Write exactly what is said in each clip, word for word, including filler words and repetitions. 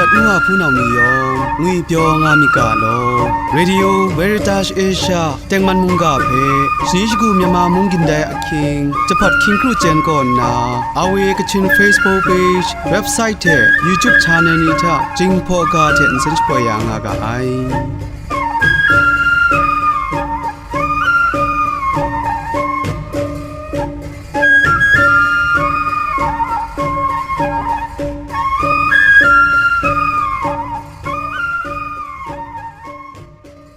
N wa hpunau ni yawng ngwipyaw nga myit ga law. Radio Veritas Asia tengman mungga hpe shani shagu Myanmar mung gindai ahkying, jahpat hkying kru chyen kaw nna, R V A Kachin Facebook page, website hte YouTube channel ni hta Jinghpaw ga hte nsen shapoi ya nga ga ai.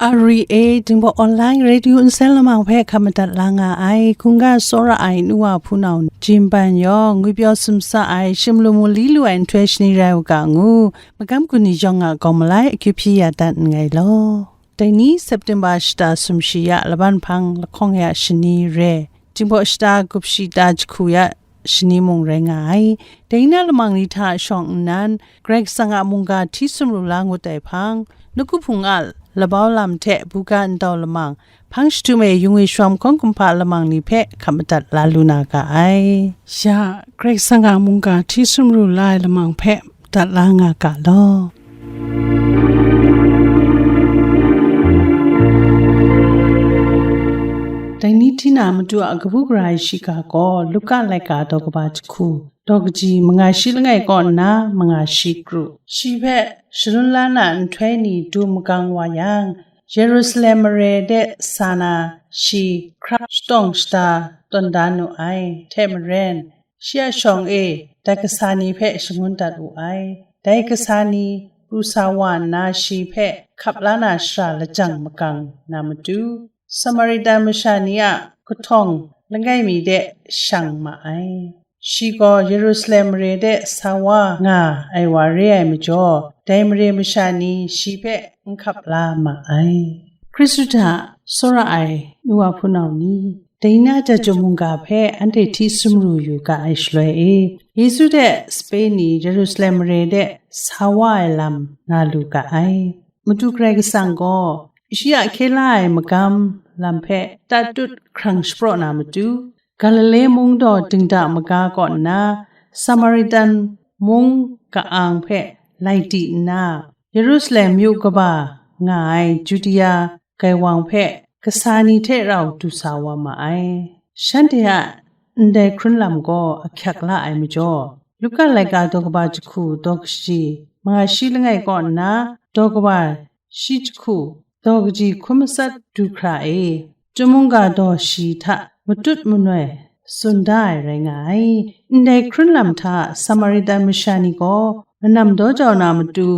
R V A Jinghpaw Online Radio nsen lamang hpe hkap madat la nga ai, hkungga tsawra ai nu wa hpunau Jin Ban yawng, ngwipyaw sumsa ai, shim lu mu li lu ai nhtoi shani rai u ga ngu, magam gun ni yawng a kawng malai akyu hpyi ya dat nngai law. Dai ni September shata sumshi ya laban hpang lahkawng ya shani re, Jinghpaw shata gup shi ta jahku ya shani mung rai nga ai. Dai na lamang ni hta shawng nnan, Karai Kasang a mungga hti sumru la ngut ai hpang, nawku hpung a labau lam hte buga ndau lamang, hpang jahtum e yung e shawm hkawng kumhpa lamang ni hpe hkap madat la lu na ga ai. Ya, Karai Kasang a mungga hti sumru la ai lamang hpe dat la nga ga law. Dai ni hti na Madu a kabu gara ai shiga gaw Luka laika daw kaba jahku, daw kaji manga shi langai kaw nna manga shi kru. Shi hpe shalun la na nhtoi ni du magang wa yang, Yerusalem mare de sa na shi hkrap shatawng shata tawn da nu ai. Hte maren, shi a shawng e dai kasa ni hpe shangun dat wu ai. Dai kasa ni pru sa wa nna shi hpe hkap la na shara lajang magang na matu, Samaritan masha ni a kahtawng langai mi de shang ma ai. Shi gaw Yerusalem mare de sa wa nga ai wa re ai majaw, dai mare masha ni shi hpe n hkap la ma ai. Hkristu hta tsawra ai nu wa hpunau ni, dai na jahtum mungga hpe anhte hti sumru yu ga ai shaloi e, Yesu hte sape ni Yerusalem mare de sa wa ai lam na lu ga ai. Madu Karai Kasang gaw shi a hkye la ai magam lam hpe tatut hkrang shapraw na matu, Galile mung daw dingda maga kaw nna, Samaritan mung ka-ang hpe lai di nna, Yerusalem myu kaba nga ai Judea gaiwang hpe kasa ni hte rau du sa wa ma ai. Shanhte a ndai hkrun lam gaw ahkyak la ai majaw, Luka laika daw kaba jahku daw kaji manga shi langai kaw nna, daw kaba shi jahku daw kaji hkun matsat du hkra e, chyum mungga daw shi hta matut manoi tsun da ai rai nga ai. Ndai hkrun lam hta Samaritan masha ni gaw manam daw jau na matu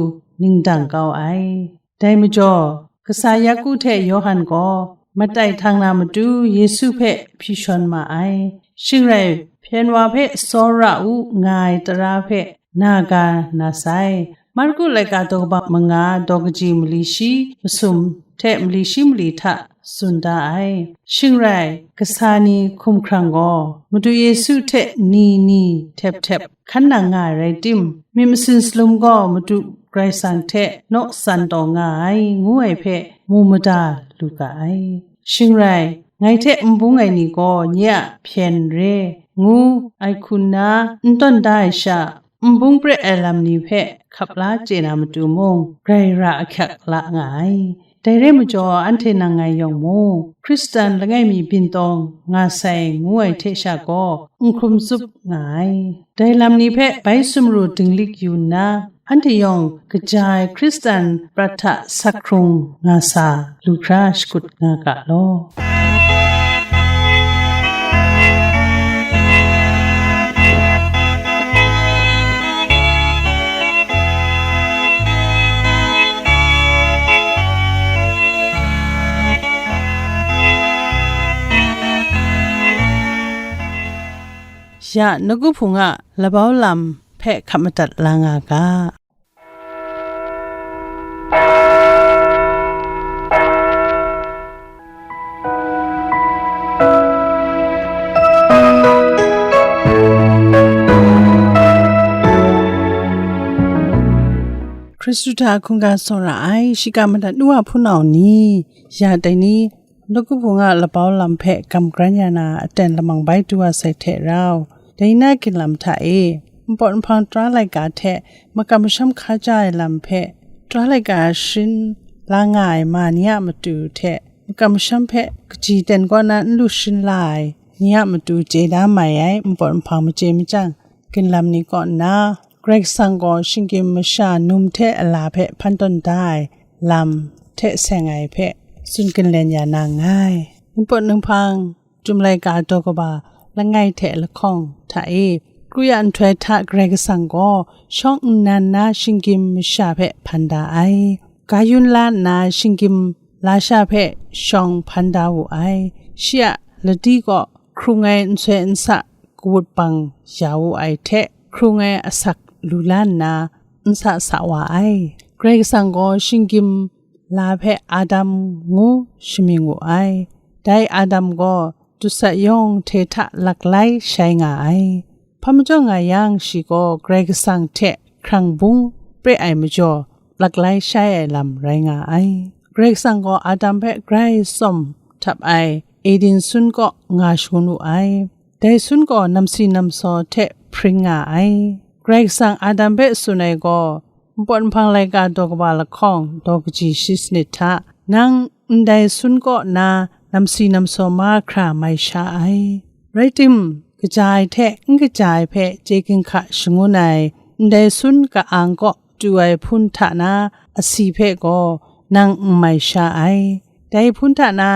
ningdang kau ai. Dai majaw, kasa Yaku hte Yawhan gaw matai htang na matu Yesu hpe hpyi shawn ma ai. Shing rai, hpyen wa hpe tsawra u nga ai tara hpe na ga na sai. Marku laika daw kaba manga daw kaji mali shi masum hte mali shi mali hta tsun da ai. Shing rai, kasa ni hkumhkrang gaw Madu Yesu hte ni ni htep htep hkan nang nga ai rai tim, myit masin salum gaw Madu Karai Kasang hte naw san taw nga ai, ngu ai hpe mu mada lu ga ai. Shing rai, ngai hte n bung ai ni gaw nye a hpyen re, ngu ai hku nna n tawn da ai sha, n bung pret ai lam ni hpe hkap la chye na matu mung, grai ra ahkyak la nga ai. Dai rai majaw, anhte nang ngai yawng mung, Hkristan langai mi byin tawng nga sai ngu ai hte sha gaw, n hkrum tsup nga ai. Dai lam ni hpe bai sumru dinglik yu nna, anhte yawng kaja ai Hkristan prat hta sak hkrung nga sa lu hkra shakut nga ga law. Ya, nawku hpung a labau lam hpe hkap madat la nga ga. Hkristu hta hkungga tsawra ai, shiga madat nu wa hpunau ni, ya dai ni, nawku hpung a labau lam hpe gam kran ya na aten lamang bai du wa sai hte rau, dai na ginlam hta e, npawt nhpang tara laika hte makam masham hkaja ai lam hpe, tara laika sharin la nga ai ma ni a matu hte makam masham hpe kaji ten kaw na n lu sharin la ai ni a matu chye da mai ai npawt nhpang machye machyang ginlam ni kaw nna, Karai Kasang gaw shinggyim masha num hte ala hpe hpan tawn da ai lam hte seng ai hpe tsun ginlen ya na nngai. Npawt nhpang Chyum laika daw kaba langai hte lahkawng hta e, kru ya nhtoi hta Karai Kasang gaw shawng nnan na shinggyim masha hpe hpan da ai. Ga yun la nna shinggyim lasha hpe shawng hpan da wu ai. Shi a ladi kaw hkrung ai nsoi nsa kawut bang ya wu ai hte, hkrung ai asak lu la nna nsa sa wa ai. Karai Kasang gaw shinggyim la hpe Adam ngu shamying wu ai. Dai Adam gaw dusat yawng hte hta laklai shai nga ai. Hpa majaw nga yang, shi gaw Karai Kasang hte hkrang bung pre ai majaw, laklai shai ai lam rai nga ai. Karai Kasang gaw Adam hpe grai tsawm htap ai Eden sun kaw nga shangun wu ai. Dai sun gaw namsi namsaw hte hpring nga ai. Karai Kasang Adam hpe tsun ai gaw, npawt nhpang laika daw kaba lahkawng daw kaji shi sanit hta, nang ndai sun kaw na namsi namsaw mahkra mai sha ai. Rai tim, kaja ai hte n kaja ai hpe chye ginhka shangun ai, ndai sun ka-ang kaw tu ai hpun hta na asi hpe gaw nang n mai sha ai. Dai hpun hta na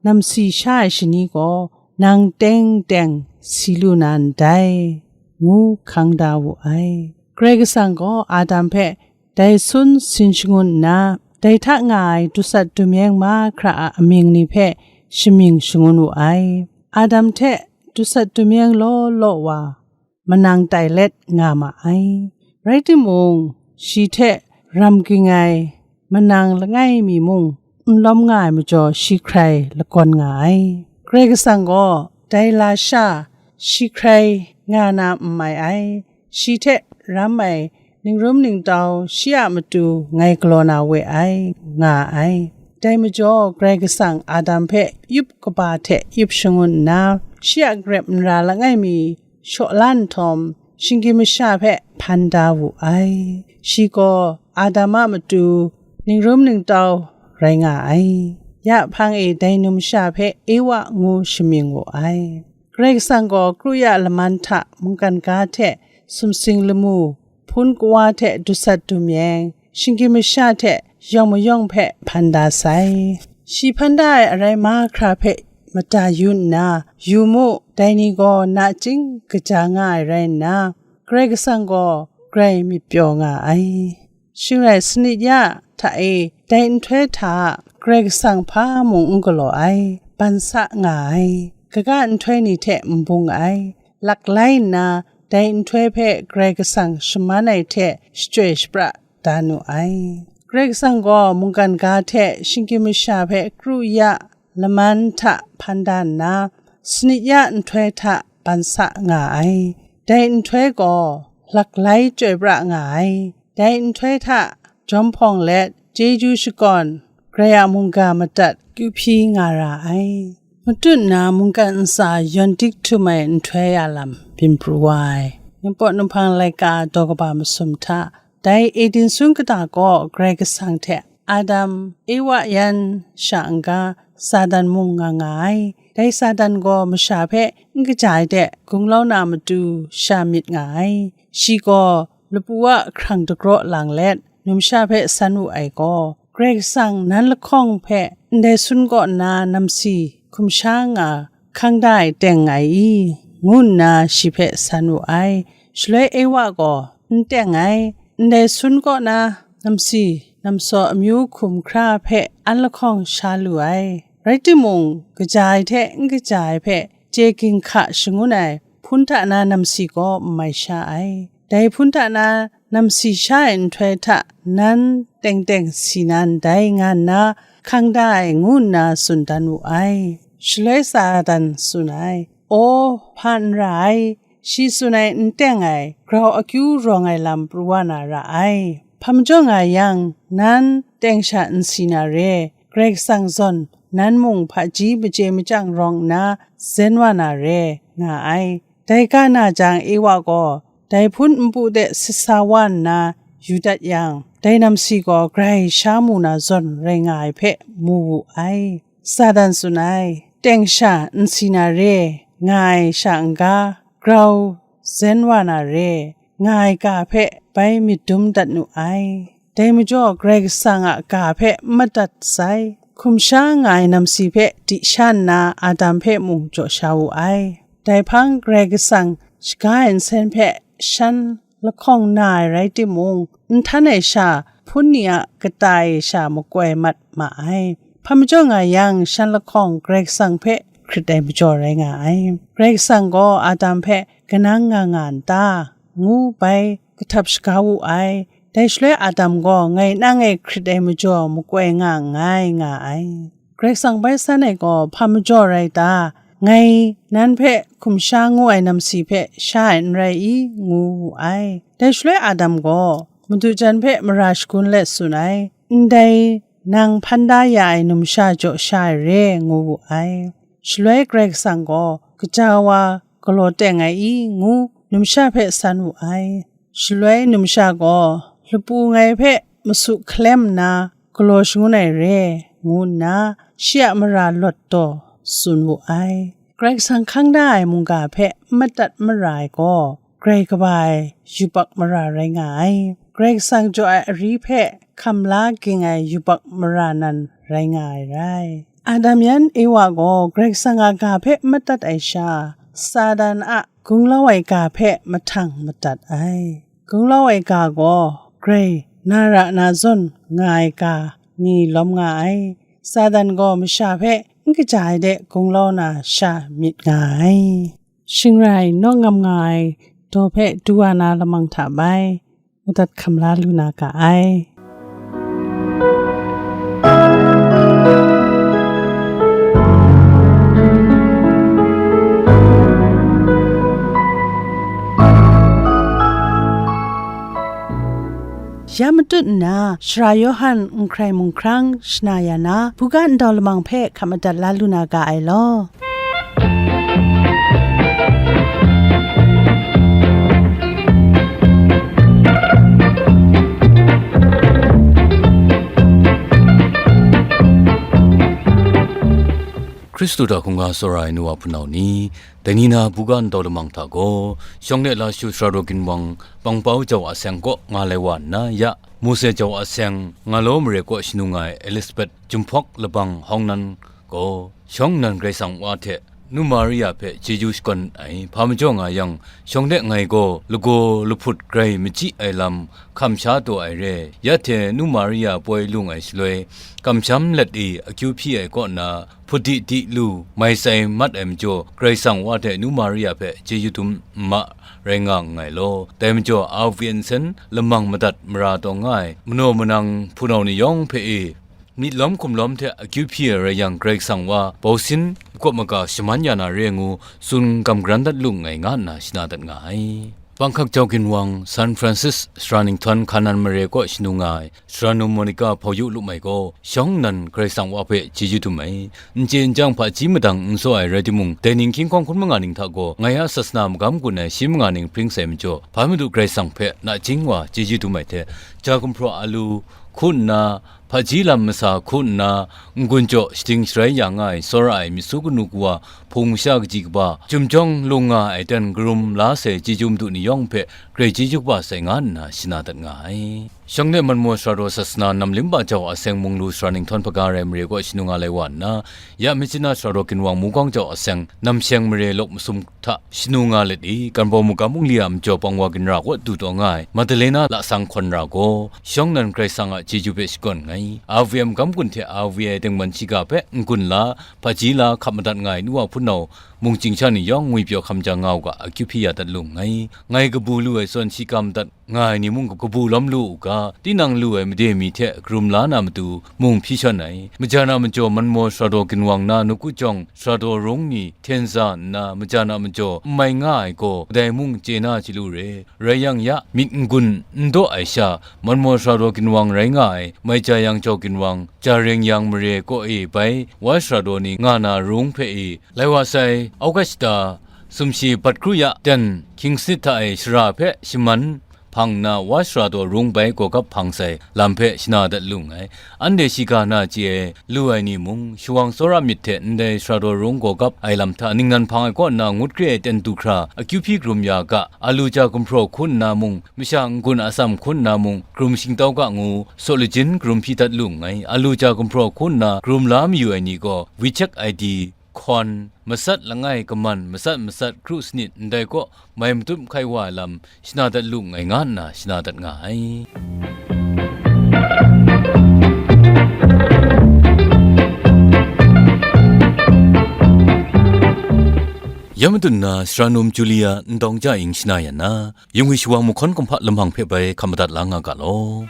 namsi sha ai shani gaw nang teng teng si lu na ndai, ngu hkang da wu ai. Karai Kasang gaw Adam hpe dai sun sin shangun nna, dai hta nga ai dusat dumyeng mahkra a amying ni hpe shamying shangun wu ai. Adam hte dusat dumyeng law law wa manang tai let nga ma ai. Rai timung, shi hte ram ging ai manang langai mi mung n lawm nga ai majaw, shi hkrai lagawn nga ai. Karai Kasang gaw dai lasha shi hkrai nga na n mai ai. Shi hte ram ai ningrum ningtau shi a matu ngai galaw na we ai, nga ai. Dai majaw, Karai Kasang Adam hpe yup kaba hte yup shangun nna, shi a garep nra langai mi shaw la nhtawm, shinggyim masha hpe hpan da wu ai. Shi gaw Adam a matu ningrum ningtau rai nga ai. Ya hpang e dai numsha hpe Ewa ngu shamying wu ai. Karai Kasang gaw kru ya laman hta mungkan ga hte sumsing lamu, hpun kawa hte dusat dumyeng, shinggyim masha hte yawng mayawng hpe hpan da sai. Shi hpan da ai arai mahkra hpe mada yu nna, yu mu, dai ni gaw nachying kaja nga ai rai nna, Karai Kasang gaw grai myit pyaw nga ai. Shing rai, sanit ya hta e, dai nhtoi hta Karai Kasang hpa mung n galaw ai, ban sa nga ai, kaga nhtoi ni hte n bung ai, laklai nna, dai nhtoi hpe Karai Kasang shaman ai hte shachyoi shapra da nu ai. Karai Kasang gaw mungkan ga hte shinggyim masha hpe kru ya laman hta hpan da nna, sanit ya nhtoi hta ban sa nga ai. Dai nhtoi gaw laklai chyoi pra nga ai. Dai nhtoi hta jawm hpawng let, chyeju shakawn, Karai a mungga madat kyu hpyi nga ra ai. Matut nna mungkan ntsa yawn dik htum ai nhtoi a lam byin pru wa ai. Ningpawt Ninghpang laika daw kaba masum hta, dai Eden sun kata kaw Karai Kasang hte Adam, Ewa yan sha n-ga, Satan mung nga nga ai. Dai Satan gaw masha hpe n kaja ai de gunglau na matu sha myit nga ai. Shi gaw lapu a hkrang dagraw lang let, numsha hpe san wu ai gaw, Karai Kasang nan lahkawng hpe ndai sun kaw nna namsi hkum sha nga hkang da ai teng nngai i? Ngu nna shi hpe san wu ai. Shaloi Ewa gaw, "N teng ai, ndai sun kaw na namsi namsaw amyu hkum hkra hpe an lahkawng sha lu ai. Rai timung, kaja ai hte n kaja ai hpe chye ginhka shangun ai hpun hta na namsi gaw n mai sha ai. Dai hpun hta na namsi sha ai nhtoi hta nan teng teng si na ndai," nga nna hkang da ai, ngu nna tsun dan wu ai. Shaloi Satan tsun ai, "Aw, hpa n ra ai, shi tsun ai n teng ai, grau akyu rawng ai lam pru wa na ra ai. Hpa majaw nga yang, nan teng sha n si na re, Karai Kasang zawn nan mung hpaji machye machyang rawng nna zen wa na re," nga ai. Dai ga na jang, Ewa gaw Dai hpun npu de sit sa wa nna yu dat yang, dai namsi gaw grai sha mu na zawn rai nga ai hpe mu wu ai. Satan tsun ai, teng sha n si na re, nga ai sha n-ga, grau zen wa na re, nga ai ga hpe bai myit dum dat nu ai. Dai majaw Karai Kasang a ga hpe n madat sai, hkum sha nga ai namsi hpe di sha nna Adam hpe mung jaw sha wu ai. Dai hpang Karai Kasang shaga ai nsen hpe shan lahkawng na ai rai timung, n htan ai sha hpun ni a kata e sha makoi mat ma ai. Hpa majaw nga yang, shan lahkawng Karai Kasang hpe hkrit ai majaw rai nga ai. Karai Kasang gaw Adam hpe, "Kanang nga nga n ta?" ngu bai kahtap shaga wu ai. Dai shaloi Adam gaw, "Ngai nang e hkrit ai majaw makoi nga nngai," nga ai. Karai Kasang bai san ai gaw hpa majaw rai ta? "Ngai nan hpe hkum sha ngu ai namsi hpe sha ai n rai i?" ngu wu ai. Dai shaloi Adam gaw madu jan hpe mara shagun let tsun ai, "Ndai nang hpan da ya ai numsha jaw sha ai re," ngu wu ai. Shaloi Karai Kasang gaw, "Kaja wa galaw teng ai i?" ngu numsha hpe san wu ai. Shaloi numsha gaw, "Lapu ngai hpe masu hkalem nna galaw shangun ai re," ngu nna shi a mara lawt taw tsun wu ai. Karai Kasang hkang da ai mungga hpe n madat mara ai gaw, grai kaba ai yubak mara rai nga ai. Karai Kasang jaw ai ari hpe hkam la ging ai yubak mara nan rai nga ai rai. Adam yan Ewa gaw Karai Kasang a ga hpe n madat ai sha, Satan a gunglau ai ga hpe mahtang madat ai. Gunglau ai ga gaw grai na ra na zawn nga ai ga ni lawm nga ai. Satan gaw masha hpe n kaja ai de gunglau na sha myit nga ai. Shing rai, nawk ngam nga ai daw hpe du wa na lamang hta bai, madat hkam la lu na ga ai. Ya matut nna, Sara Yawhan n hkrai mung hkrang shana ya na, buga ndau lamang hpe hkap madat la lu na ga ai law. Hkristu hta hkungga tsawra ai nu wa hpunau ni, dai ni na buga ndau lamang hta gaw, shawng de la shu sara daw ginwang Pangpau jau a seng kaw nga lai wa nna, ya Mose jau a seng nga law mare kaw shanu nga ai Elisabet Jumhpawk Labang Hawng Nan gaw, shawng nnan Karai Kasang Wa hte Nu Maria hpe chyeju shakawn ai hpa majaw nga yang, shawng de ngai gaw lagaw lahput grai machyi ai lam hkam sha taw ai re. Ya hte Nu Maria poi lung ai shaloi, kamsham let e akyu hpyi ai kaw na, hput di di lu, mai tsai mat ai majaw, Karai Kasang Wa hte Nu Maria hpe chyeju dum n ma rai nga nngai law. Dai majaw, Avi nsen lamang madat mara taw nga ai manaw manang hpunau ni yawng hpe e, myit lawm hkum lawm hte akyu hpyi ai rai yang, Karai Kasang Wa bausin makawp maga shaman ya na re ngu tsun gam garan dat lu nngai, nga nna shana dat nga ai. Panghkak jau ginwang San Francis sara ninghtawn Hkanan mare kaw shanu nga ai Sara nu Monica Hpawyu Lumai gaw, shawng nnan Karai Kasang Wa hpe chyeju dum ai, n chye n chyang hpaji madang n tsaw ai rai timung, dai ning hkying hkawng hkun manga ning hta gaw, ngai a sasana magam gun ai shi manga ning hpring sai majaw, Hpa Madu Karai Kasang hpe nachying wa chyeju dum ai hte, ja gumhpraw a lu hku nna, hpaji lam masa hku nna, n-gun jaw shading sharai ya nga ai, tsawra ai myit su kanu kawa, hpung masha kaji kaba, chyum jawng lung nga ai ten karum la sai chyeju madu ni yawng hpe grai chyeju kaba sai, nga nna shana dat nga ai. Shawng de Manmaw sara daw sasana Namlimba jau a seng mung lu sara ninghtawn hpaga rai mare kaw shanu nga lai wa nna, ya Myitkyina sara daw ginwang Mukawng jau a seng namsheng mare lawk masum hta shanu nga let i, Kanbawng Magam Wungli a majaw pang wa ginra kaw du taw nga ai Madalena lasang hkawn ra gaw, shawng nnan Karai Kasang a chyeju hpe shakawn nngai. Avi ai magam gun hte Avi ai dingman shiga hpe n-gun la, hpaji la, hkap madat nga ai nu wa hpunau, mungchying sha ni yawng ngwipyaw hkam ja nga u ga, akyu hpyi ya dat lu nngai. Ngai kabu lu ai zawn, shi ga madat nga ai ni mung kabu lawm lu u ga, tinang lu ai made mi hte karum la na matu mung hpyi shawn ai. Majan a majaw Manmaw sara daw ginwang na Nawku Jawng sara daw rung ni hten za nna, majan a majaw n mai nga ai gaw, kadai mung chye na chyalu re. Rai yang, ya myit n-gun n daw ai sha, Manmaw sara daw ginwang rai nga ai Mai Ja Yang jau ginwang, Ja Reng Yang mare kaw e bai, wa sara daw ni nga na rung hpe e, lai wa sai, Augusta sumshi bat kru ya ten, hkying sanit hta e shara hpe shaman hpang nna, wa sara daw rung bai gawgap hpang sai lam hpe shana dat lu nngai. Anhte shiga na chye ai lu ai ni mung, shawang tsawra myit hte ndai sara daw rung gawgap ai lam hta ningnan hpang ai kaw nna ngut kre ai ten du hkra akyu hpyi karum ya ga, alu ja gumhpraw hkun nna mung, masha n-gun atsam hkun nna mung, karum shingtau ga ngu, saw lajin karum hpyi dat lu nngai. Alu ja gumhpraw hkun nna karum la mayu ai ni gaw, WeChat I D, hkawn, matsat langai kaman matsat matsat kru sanit ndai kaw mai matup hkai wa ai lam shana dat lu nngai nga nna shana dat nga ai. Ya madun na, Sara Num Julia Ndawng Ja Ing shana yan na, Yung ai shawang mahkawn kumhpa lamang hpe bai hkap madat la nga ga law.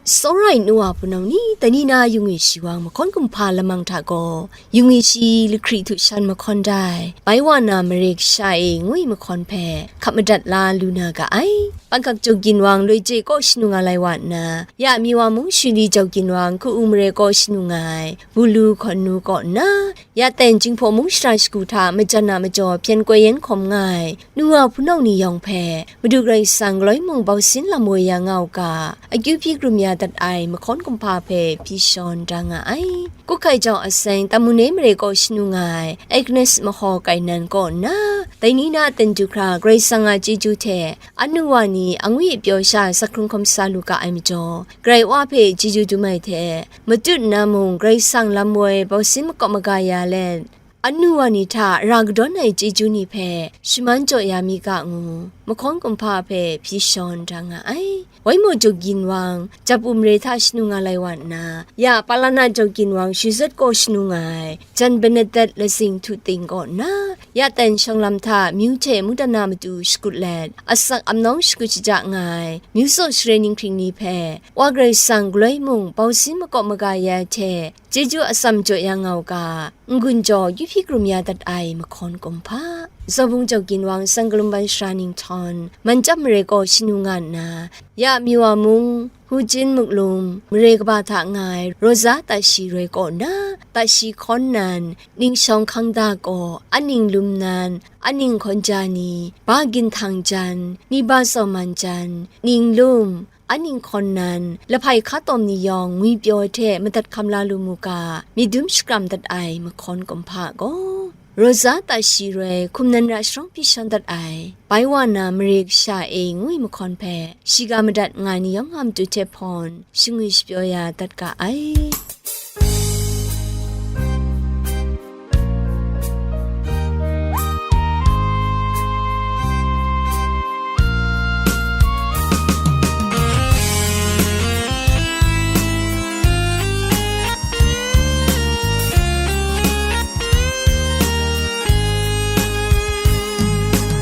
Tsawra ai nu wa hpunau ni, dai ni na yung ai shawang mahkawn kumhpa lamang hta gaw, yung ai shi lahkri htu shan mahkawn dai, bai wa na mare kasha e ngu ai mahkawn hpe hkap madat la lu na ga ai. Pangkak Jau Ginwang Loi Je kaw shanu nga lai wa nna, ya Miwa mung Shuli Jau Ginwang Hku-u mare kaw shanu nga ai, Bulu hkawn nu kaw nna, ya ten Jinghpaw mung shara shagu hta majan a majaw hpyen koi yen hkawm nga ai, nu wa hpunau ni yawng hpe, Madu Karai Kasang galoi mung bausin lam woi ya nga u ga, akyu hpyi karum ya dat ai mahkawn kumhpa hpe hpyi shawn da nga ai. Kuhkai Jau Aseng Tamu Ne mare kaw shanu nga ai, Agnes Mahaw Kainan kaw nna, dai ni na ten du hkra Karai Kasang a chyeju hte, anu wa ni angwi pyaw sha zakhrum hkawm sa lu ga ai majaw, Karai Wa hpe chyeju dum ai hte, matut nna mung Karai Kasang lam woi bausin makawp maga ya let, anu wa ni hta ra kadawn ai chyeju ni hpe shaman jaw ya mi ga ngu, mahkawn kumhpa hpe hpyi shawn da nga ai. Waimaw Jau Ginwang Japu mare hta shanu nga lai wa nna, ya Palana Jau Ginwang Shizet kaw shanu nga ai, Jan Benedet Lazing Htu Ting kaw nna, ya ten shawng lam hta myu hte mutana matu shakut let, asak amnawng shakut shaja nga ai, myu tsaw share ninghkring ni hpe, Wa Karai Kasang galoi mung bausin makawp maga ya ai hte, chyeju atsam jaw ya nga u ga, n-gun jaw akyu hpyi karum ya dat ai mahkawn kumhpa. Zawbung Jau Ginwang Sanggalum Ban Sara Ninghtawng, Manchyam mare kaw shanu nga nna, ya Miwa mung, Hujin Muklum, mare kaba hta nga ai, Rosa Tashi Roi kaw nna, Tashi Hkawn Nan, Ningshawng Hkangda kaw, Aning Lum Nan, Aning Hkawn Ja Ni, Ba Ginhtang Jan, Ni Ba Tsaw Man Jan, Ning Lum, Aning Hkawn Nan, Lahpai Hka Tawm ni yawng ngwi pyaw hte madat hkam la lu mu ga, myit dum shakram dat ai mahkawn kumhpa gaw, Rosa Tashi Roi, Hkum Nan Ra Sharawng hpyi shawn dat ai, bai wa na mare kasha e ngu ai mahkawn hpe, shiga madat nga ai ni yawng a matu hte hpawn, shangwi shapyaw ya dat ga ai.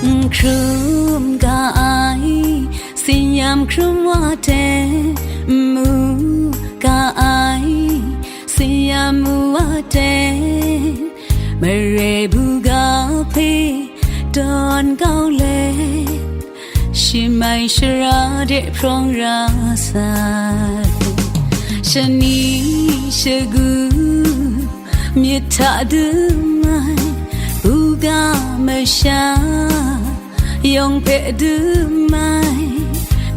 N hkrum ga ai, tsin-yam hkrum wa hte, n mu ga ai, tsin-yam mu wa hte, mare buga hpe dawn kau let, shimai shara de hprawng ra sai. Shani shagu myit hta dum ai, buga masha yawng hpe dum ai,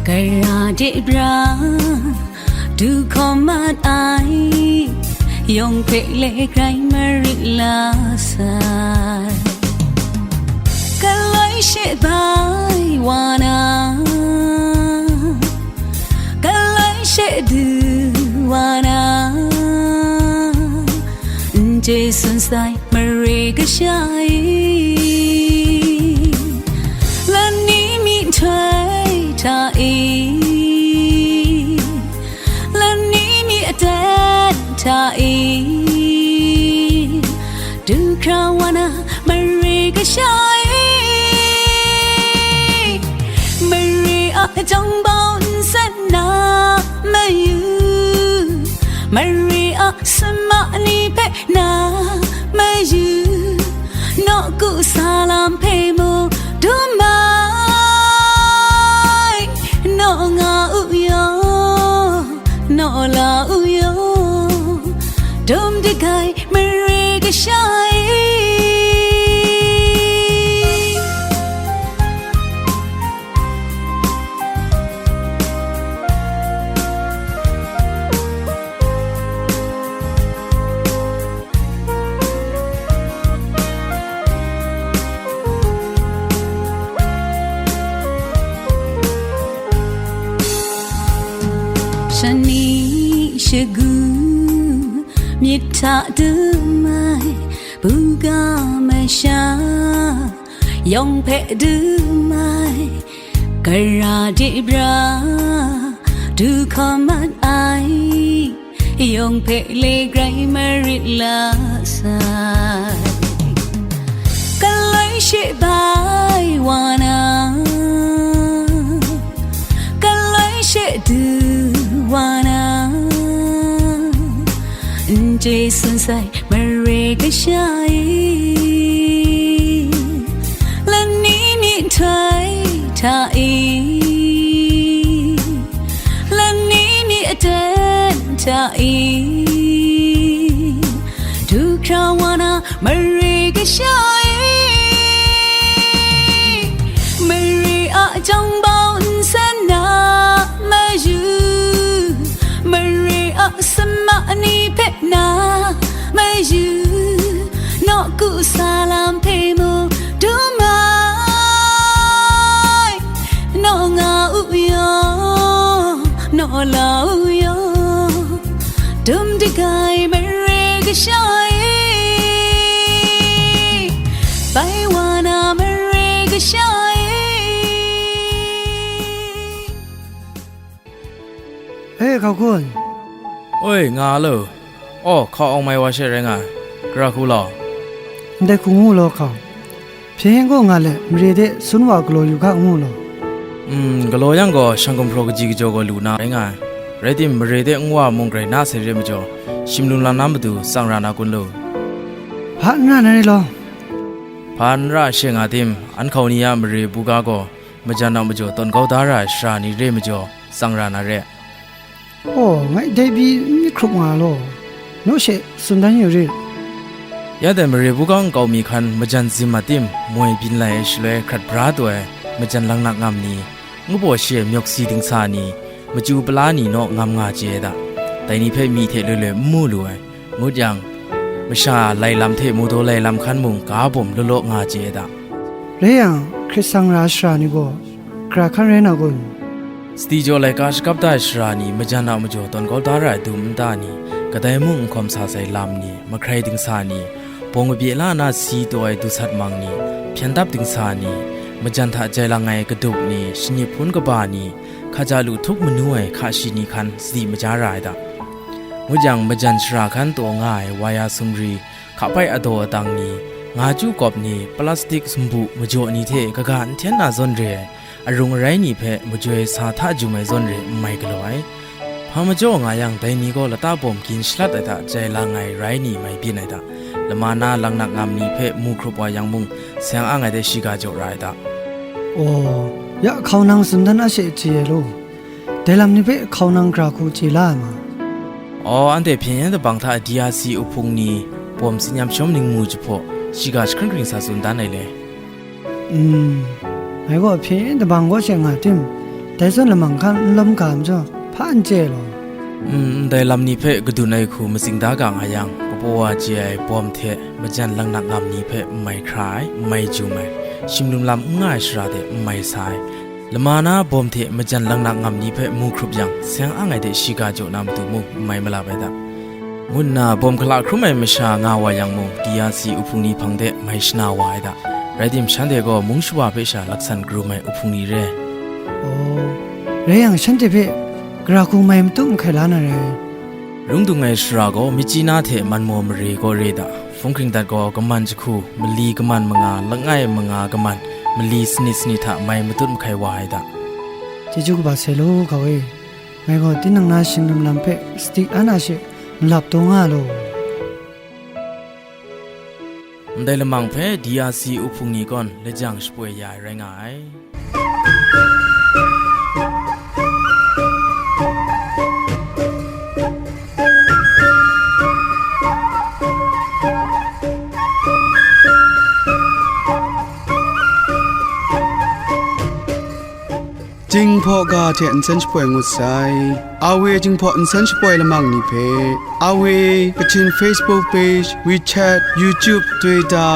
gara de bra du hkawm mat ai, yawng hpe le grai marit la sai. Galoi she bai wa na, galoi she du wa na, n chye tsun sai mare kasha e, lani myihtoi hta e, lani myi aten hta e, du hkra wa na mare kasha e, mare a jang bau nsen na mayu, mare a sama ni hpe na mayu, nawku salam hpe mu dum ai, naw nga u Kasha e. Shani shagu myit hta dum ai, buga masha yawng hpe dum ai, gara de bra du hkawm mat ai, yawng hpe le grai marit la sai. Galoi she bai wa na, galoi she du wa na, n chye sun sai mare kasha e. Lani myihtoi hta e, lani myi aten hta e, du hkra wa na mare kasha e. Mare a jawng bau nsen na mayu, mare a sama ni hpe na mayu, nawku salam hpe mu dum ai, naw nga u yaw, naw la u yaw, dum dagai mare kasha e, bai wa na mare kasha e. E, hkau kun. Oi, nga lo. Aw, hkau awng mai wa she rai nga ai. Gara hku law. Ndai hku ngu law hkau. Hpyen gaw nga let, mare de sun wa galaw yu ga ngu law. Mm, galaw yang gaw, shang gumhpraw kaji kajaw gaw lu na rai nga ai. Rai tim, mare de n wa mung grai na sai re majaw, shim lung lang na matu tsang ra na kun lu. Hpa n ra na re law. Hpa n ra she nga tim, an hkau ni a mare buga gaw, majan a majaw tawn kau da ra ai sara ni re majaw, tsang ra na re. Aw, ngai dai pyi n myit hkrup nga law, naw she tsun dan yu rit. Ya dai mare buga nkau mi hkan majan zim a tim moi byin lai ai shaloi hkrat bra taw ai majan langnak ngam ni, ngu baw shi ai myawk si dingsa ni, machyu pala ni naw ngam nga chye ai da. Dai ni hpe myi hte loi loi n mu lu ai, ngut yang, masha lai lam hte mu daw lai lam hkan mung ga bawm law law nga chye ai da. Rai yang, hkrit sang ra ai sara ni gaw, gara hkan rai na kun? Sadi jaw laika shakap da ai sara ni, majan a majaw tawn kau da ra ai dum nta ni, kadai mung n hkawm sa sai lam ni, mahkrai dingsa ni, bawng kabye la na si taw ai dusat mang ni, hpyen dap dingsa ni, majan hta jai lang ai kadup ni, shanip hpun kaba ni, hkaja lu htup manu ai hka shi ni hkan sadi maja ra ai da. Ngut yang, majan shara hkan taw nga ai waya sumri, hkapai adaw adang ni, nga chyu kawp ni, plastik sumbu majaw ni hte kaga n hten na zawn re ai, arung arai ni hpe majoi sa hta jum ai zawn re n mai galaw ai. Hpa majaw nga yang, dai ni gaw lata bawm gin shalat ai hta jai lang ai rai ni mai byin ai hta, lama na langnak ngam ni hpe mu hkrup wa yang mung, seng ang ai de shiga jaw ra ai hta. Aw, ya hkau nang tsun dan a she chye ai law, dai lam ni hpe hkau nang gara hku chye la ai ma? Aw, anhte hpyen yen dabang hta D R C uhpung ni, bawm tsin yam shawm ningmu jahpaw, shiga jahkring hkring sa tsun dan ai le. Mm, ngai gaw hpyen yen dabang kaw she nga tim, dai zawn lamang hkan n lawm ga majaw, hpa n chye law. Mm, ndai lam ni hpe kadun ai hku matsing da ga nga yang, kapaw wa chye ai bawm hte majan langnak ngam ni hpe n mai hkra ai, n mai jum ai, shim lum lam n nga ai shara de n mai sa ai, lama na bawm hte majan langnak ngam ni hpe mu hkrup yang, seng ang ai de shiga jaw na matu mung n mai malap ai da. Ngu nna bawm hkala hkrum ai masha nga wa yang mung, D R C uhpung ni hpang de mai shana wa ai da. Rai tim, shanhte gaw mung shawa hpe sha laksan karum ai uhpung ni re. Aw, rai yang, shanhte hpe gara hku mai matut mahkai la na rai. Rung dung ai shara gaw, Myitkyina hte Manmaw mare kaw re da, hpung hkring dat gaw, kaman jahku, mali kaman manga, langai manga kaman, mali sanit sanit hta mai matut mahkai wa ai da. Chyeju kaba sai law, hkau e. Ngai gaw tinang na shing lum lam hpe sadi la na she malap taw nga law. Ndai lamang hpe D R C uhpung ni gaw lajang shapoi ya ai rai nga ai. Jinghpaw ga hte nsen shapoi ngut sai. Awe Jinghpaw nsen shapoi lamang ni hpe, Awe Kachin Facebook page, WeChat, YouTube, Twitter,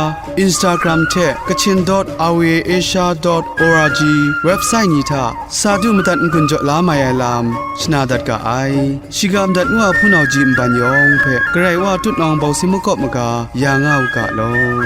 Instagram hte Kachin dot awe asia dot org website ni hta sa du madat n-gun jaw la mai ai lam shana dat ga ai. Shiga madat ngu a hpunau ji nban yawng hpe Karai Wa tutnawng bawsi makawp maga ya nga u ga law.